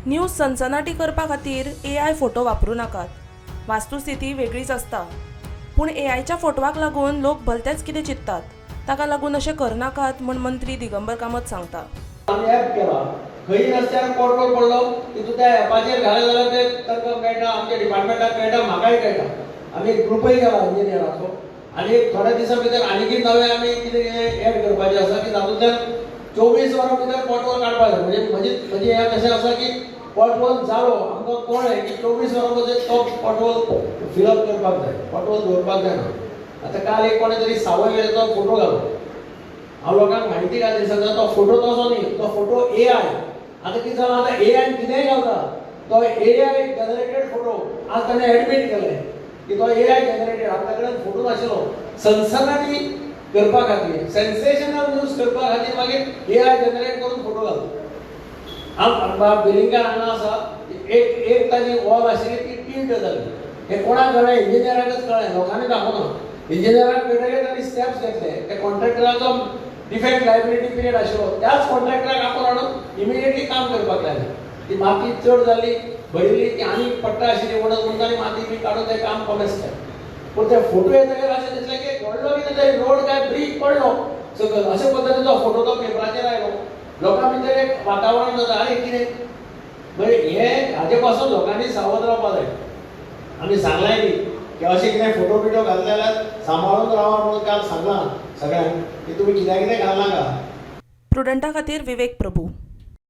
News सनसनाटी करपा खातीर AI photo वापरूं नाकात. वास्तुस्थिती वेगळीच आसता. पूण एआयच्या फोटवाक लागून लोक भलतेच कितें चिंततात. ताका लागून अशें करनाकात म्हूण मंत्री दिगंबर कामत सांगता. आमी ॲप केला. खंय रस्त्यार पोटहोल पडलो की तूं त्या ॲपाचेर घालें जाल्यार ते तांकां कळटा, आमच्या डिपार्टमेंटाक कळटा, म्हाकाय कळटा. आमी एक ग्रुपय केला इंजिनियराचो आनी एक थोड्या दिसां भितर आनीकय नवें आमी कितें कितें एड करपाचें आसा की तातूंतल्यान 24 वरां भितर पोटहोल काडपाक जाय. म्हणजे म्हजी हें कशें आसा की पोटहोल जालो आमकां कळ्ळें की 24 वरां भितर तो पोटहोल फिलअप करपाक जाय, पोटहोल दवरपाक जायना. आतां काल एक कोणें तरी सावयवेरेचो फोटो घालो. हांव लोकांक म्हायती खातीर सांगता, तो फोटो तसो न्ही, तो फोटो एआय. आतां कितें जालां, आतां एआयन कितेंय घालता. तो एआय जनरेटेड फोटो आज ताणें एडमीट केलें की तो एआय जनरेटेड, आपल्या कडेन फोटो नाशिल्लो. सनसनाटी करपा खातीर, सेन्सेशनल न्यूज करपा खातीर मागीर एआय जनरेट करून फोटो घालता. हांव वेलिंगकार हांगा आसा, एक एक ताजी वॉल आशिल्ली ती टिल्ट जाली. हें कोणाक कळ्ळें? इंजिनियराकच कळ्ळें, लोकांनी दाखोवना. इंजिनियराक कळटकीर तांणी स्टेप्स घेतले. त्या कॉन्ट्रॅक्टराचो डिफेक्ट लायबिलिटी पिरियड आशिल्लो, त्याच कॉन्ट्रॅक्टराक आपोवन हाडून इमिडिएटली काम करपाक लायलें. ती माती चड जाल्ली भरिल्ली, ती आनी पडटा आशिल्ली म्हणून म्हणून तांणी माती बी काडून तें काम कॉमेस केलें. पूण ते फोटो येतकीर अशें दिसलें की व्हडलो कितें तरी रोड काय ब्रीज पडलो सकयल, अशे पद्दतीचो फोटो तो पेपराचेर आयलो. लोकां भितर एक वातावरण जाता, आरे कितें. म्हणजे हे हाजे पासून लोकांनी सावध रावपाक जाय. आमी सांगलाय बी की अशें कितें फोटो बिटो घातले जाल्यार सांबाळून रावा म्हणून काल सांगलां सगळ्यांक की तुमी कित्याक कितें घालनाका. प्रुडंटा खातीर विवेक प्रभू.